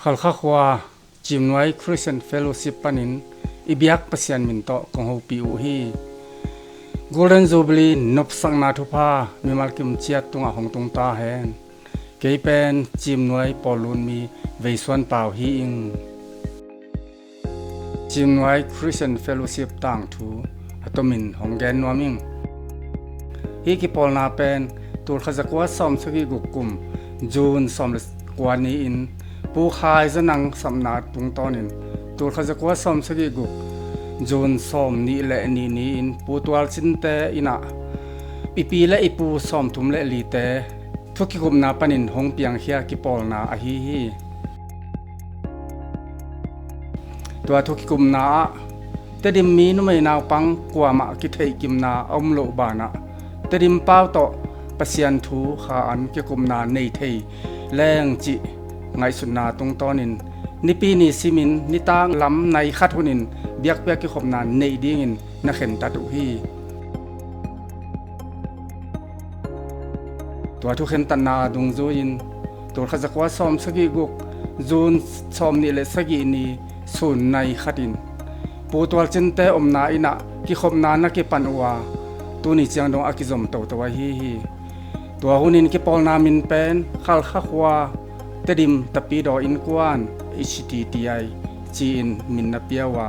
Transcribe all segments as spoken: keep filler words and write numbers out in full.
Khalkha khua Cimnuai Christian Fellowship panin i biak Pasian min tawh kong hopih uh hi. Golden Jubilee nopsakna thupha mimal kim ciat tungah hong tung ta hen. Kei pen Cimnuai Paul Lun Mi Veisuan Pau hi ing. Cimnuai Christian Fellowship tangthu a tomin hong gen nuam ing. Hih kipawlna pen tulkhat zakua sawmsagih guk kum June sawm le kua ni-in Pu Khai Za Nang sapna tungtawnin tulkhat zakua sawmsagih guk June sawm nih le nih ni-in Pu Tual Cinte innah i pi le i pu sawmthum le lite thu kikupna panin hong piangkhia kipawlna ahi hi. Tua thu kikupna ah Tedim mi numei naupang kuamah kitheihkimna a um loh banah Tedim pau tawh Pasian thu kha an kikupna nei thei leng cih ngaihsutna tungtawnin nipi ni simin nitak lam nai khat hunin biakpiak kikhopna neih dingin na khentat uh hi. Tua thu khentatna dungzui-in tulkhat zakua sawmsagih guk June sawm nih le sagih ni sun nai khatin Pu Tual Cinte omna innah kikhopna na kipan uh a, tuni ciang dong a kizom toto ahi hi. Tua hunin kipawlna min pen Khalkha khua Tedim Tapidaw Innkuan, H T T I ci-in min na pia uh a,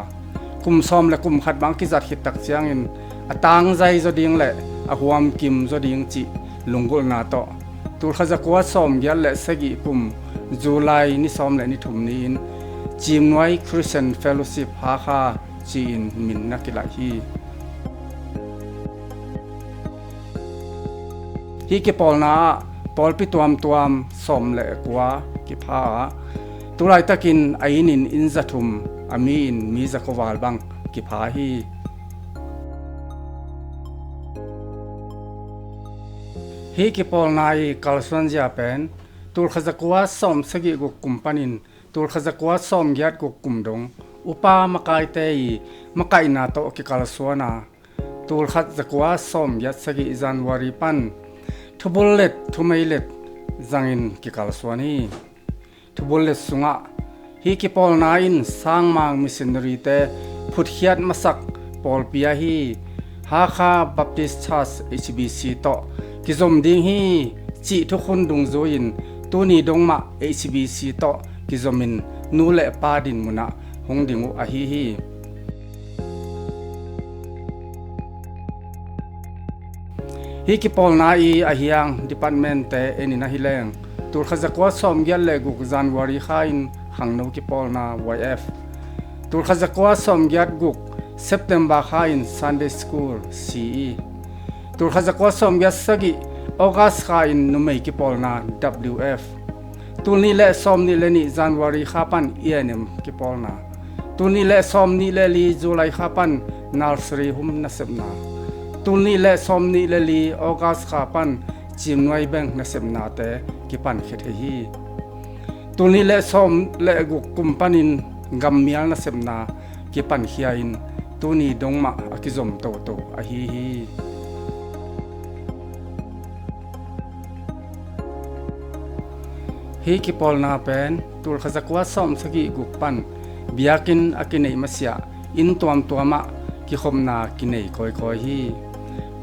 kum sawm le kum khat bang kizat khit tak ciangin a tangzai zaw ding le a huamkim zaw ding cih lunggulhna tawh tulkhat zakua sawmgiat le sagih kum July ni sawm le ni thum ni-in Cimnuai Christian Fellowship Hakha ci-in min na kilaih hi. Hih kipawlna ah pawlpi tuamtuam sawm le kua kipha a, tulaitakin a inn in inn za thum, a mi in mi za kua val bang kipha hi. Hih kipawlna i kalsuanzia pen tulkhat zakua sawmsagih guk kum panin tulkhat zakua sawmgiat guk kum dong upa makaite i makaihna tawh kikalsuan a, tulkhat zakua sawmgiat sagih January pan thubullet thumeilet zangin kikalsuan hi. Thubullet sungah hih kipawlna in sangmang missionary-te phutkhiat masak pawlpi ahi Hakha Baptist Church, H B C tawh kizom ding hi cih thukhun dungzui-in tuni dong mah H B C tawh kizomin nu le pa dinmunah hong ding uh ahi hi. Hih kipawlna i a hiang department-te en in ahi leng, tulkhat zakua sawmgiat le guk January kha in khangno kipawlna, Y F. Tulkhat zakua sawmgiat guk September kha in Sunday School, C E. Tulkhat zakua sawmgiat sagih August kha in numei kipawlna, W F. Tulnih le sawmnih le nih January kha pan E N M kipawlna. Tulnih le sawmnih le li July kha pan nursery home nasepna. Tulnih le sawmnih le li August kha pan Cimnuai Bank nasepnate kipankhia thei hi. Tulnih le sawm le guk kum panin gammial nasepna kipankhia in tuni dong mah a kizom toto ahi hi. Hih kipawlna pen tulkhat zakua sawmsagih guk pan biakinn a kineih masiah inn tuamtuamah kikhopna kinei kawikawi hi.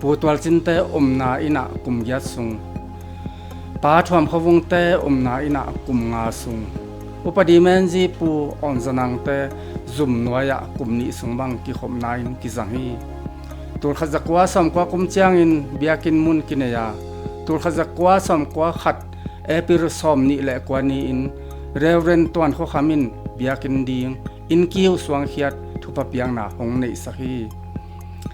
Pu Tual Cinte omna innah kum giat sung, Pa Thuam Kho Vungte omna innah kum nga sung, Upa Dimenzi Pu Awn Za Nangte zum nuai-ah kum nih sung bang kikhopna in kizang hi. Tulkhat zakua sawmkua kum ciangin biakinn mun kinei a, tulkhat zakua sawmkua khat April sawmnih le kua ni-in Reverend Tuan Khua Kham in biakinn ding innkiu suangkhiat thupha piakna hong neihsak hi.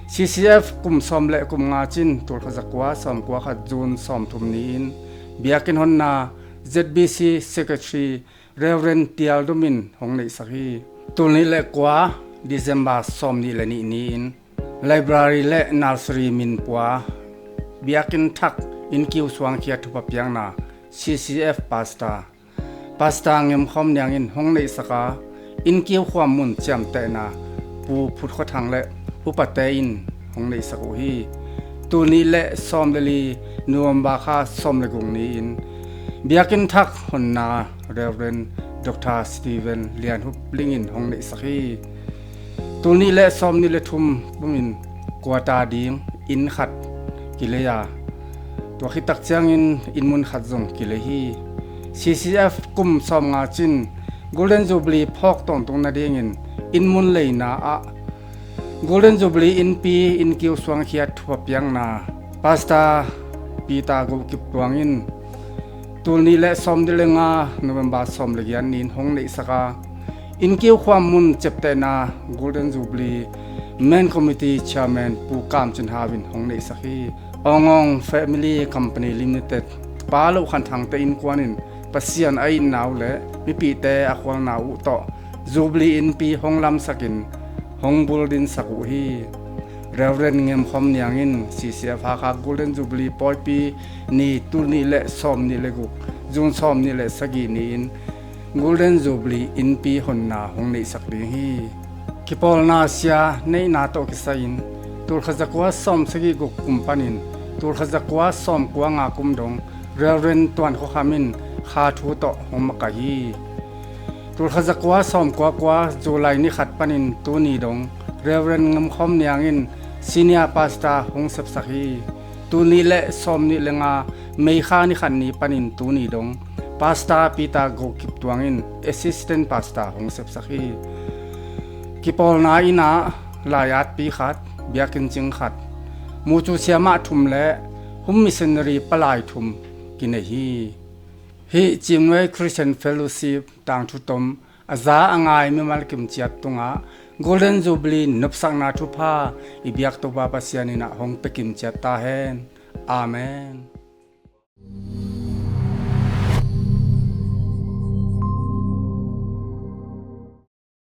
C C F kum sawm le kum nga cin tulkhat zakua sawmkua khat June sawmthum ni-in biakinn honna Z B C Secretary Reverend Tial Dum in hong neihsak hi. Tulnih le kua December sawmnih le nih ni-in library le nursery min pua biakinn thak innkiu suangkhiat thupha piakna C C F Pastor Pastor Ngem Khawm Niang in hong neihsak a, innkiu khuam mun ciamtehna Pu Phut Khua Thang le upate in hong neihsak uh hi. Tulnih le sawm le li November kha sawm le guk ni-in biakinn thak honna Reverend Dr. Stephen Lian Hup Ling in hong neihsak hi. Tul nih le sawm nih le thum pumin quarter ding inn khat kilei a, tua khit tak ciangin inn mun khat zong kilei hi. C C F kum sawmnga cin Golden Jubilee phawk tawntung nadingin inn mun leina ah Golden Jubilee innpi innkiu suangkhiat thupha piakna Pastor Peter Go Kip Tuang in tul nih le sawm nih le nga November sawm le giat ni-in hong neihsak a, innkiu khuam mun ciaptehna Golden Jubilee Main Committee Chairman Pu Kam Cin Hau in hong neihsak hi. Ong Ong Family Company Limited Pa Lo Khan Thangte innkuan in Pasian a itna uh le mipite a khualna uh tawh Jubilee innpi hong lamsakin hong buldinsak uh hi. Reverend Ngem Khawm Niang in C C F Hakha Golden Jubilee pawipi ni tul nih le sawm nih le guk, June sawm nih le sagih ni-in Golden Jubilee innpi honna hong neihsak ding hi. Kipawlna sia neihna tawh kisai-in tul khat za kua sawm sagih guk kum panin tul khat za kua sawm kua nga kum dong Reverend Tuan Khua Kham in kha thu tawh hong makaih hi. Tul khat za kua sawm kua kua July ni khat panin tuni dong Reverend Ngam Khawm Niang in Senior Pastor hong sepsak hi. Tul nih le sawm nih le nga May kha ni khat ni panin tuni dong Pastor Peter Go Kip Tuang in Assistant Pastor hong sepsak hi. Kipawlna inn ah lai-atpi khat, biakinn cing khat, mucu siamah thum le home missionary palai thum kinei hi. Hih Cimnuai Christian Fellowship tangthu tom a za a ngai mimal kimciat tungah Golden Jubilee nopsakna thupha i biak Topa Pasian in ah hong pia kimciat ta hen. Amen.